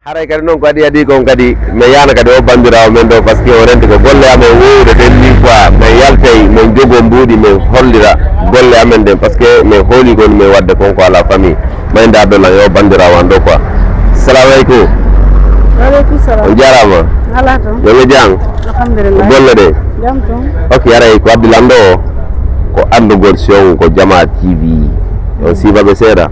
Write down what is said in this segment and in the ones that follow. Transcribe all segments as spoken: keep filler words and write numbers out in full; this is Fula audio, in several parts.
Haray kadi noon ko adi adi kon kadi, mi yahna kadi o banndiraawo men ɗo, parce que o renti ko golle amen wowde ɗen ni quoi, min yaltay, min jogo mbuuɗi, min hollira golle amen ɗen, parce que min hooli kon, min waɗde kon ko à la famille. Min ndardo lan yo banndiraawo an ɗo quoi. Salamu aleykum. Wa aleykum salam. On jaaraama. Alaa toon. Yo mi jang. Alhamdulillah. Golle ɗe. Jam toon. Ok, haray ko addi lan ɗo o, ko anndugol si on ko Jama T V. On siifa ɓe seeɗa.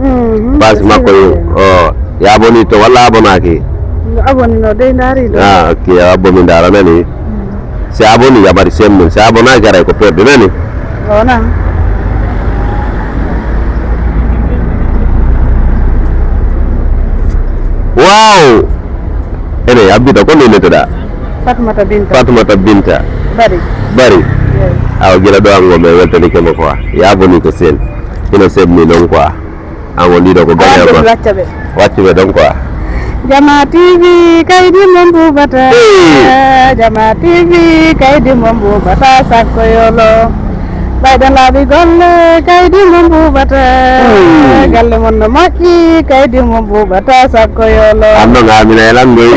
Mhm. Page makko yo, o, ya aboni to walla abonaaki? Miɗo aboni no dey ndaari ɗo. Ah, ok, a abo mi ndaara nani. Si aboni yamari semmin, si abonaaki haray ko perdi nani. Wona. Wow! Ene abbita ko nde neteɗa? Fatmata Binta. Fatmata Binta. Bari. Bari. Yes. Awa gila ɗo ango men weltanike mo quoi. Ya aboni ko sel. Ino semmi non quoi. An won ɗiɗo ko gagnant ma. Waccuɓe ɗon quoi. Jama T V kaydi mo mbubata. Jama T V kaydi mo mbubata sakko yolo. Ɓayɗen laaɓi golle kaydi mo mbubata. Galle mon no moƴƴi kaydi mo mbubata sakko yolo. An ɗon Amina e langoy.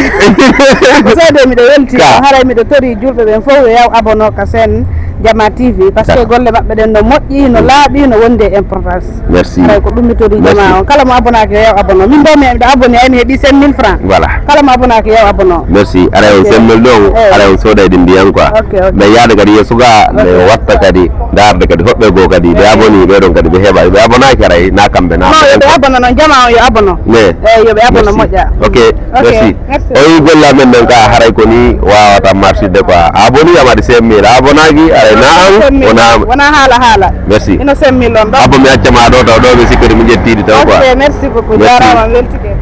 Seede miɗo welti. Haray miɗo tori julɓe ɓen fof yo yaw abono ka sen Jama T V parce que golle maɓɓe ɗen no moƴƴi, no laaɓi, no wondi e importance. Merci. Haray ko ɗum mi tori jama on. Kala mo abonaaki yo yaw abono. Min ɗo mi miɗo aboni ay mi heɓi cinq mille francs. Voilà. Kala mo abonaaki yo yaw abono. Merci. Aray on semmel ɗon, aray on sooday ɗin ndiyan quoi. Ok, ok. Mais yaade kadi yeeso ga, mais watta kadi, darde kadi hoɓɓe goo kadi, ɓe aboni ɓe ɗon kadi ɓe heɓa. Ɓe abonaaki aray na kamɓe na. Non, yo ɓe abono non, jama on yo abono. Mais. Eyi, yo ɓe abono moƴƴa. Ok. Ok, merci. Merci. O yi golle amen ɗen ka haray ko ni wawata marsude quoi. A aboni yamade cinq mille, a abonaaki, aray na an, wona an. Wona haala haala. Merci. Ino cinq mille on ɗo. Abbo mi acca ma ɗo taw ɗo mi sikkori mi ƴettidi taw quoi. Ok, merci beaucoup. Merci. Jarama, mi weltike.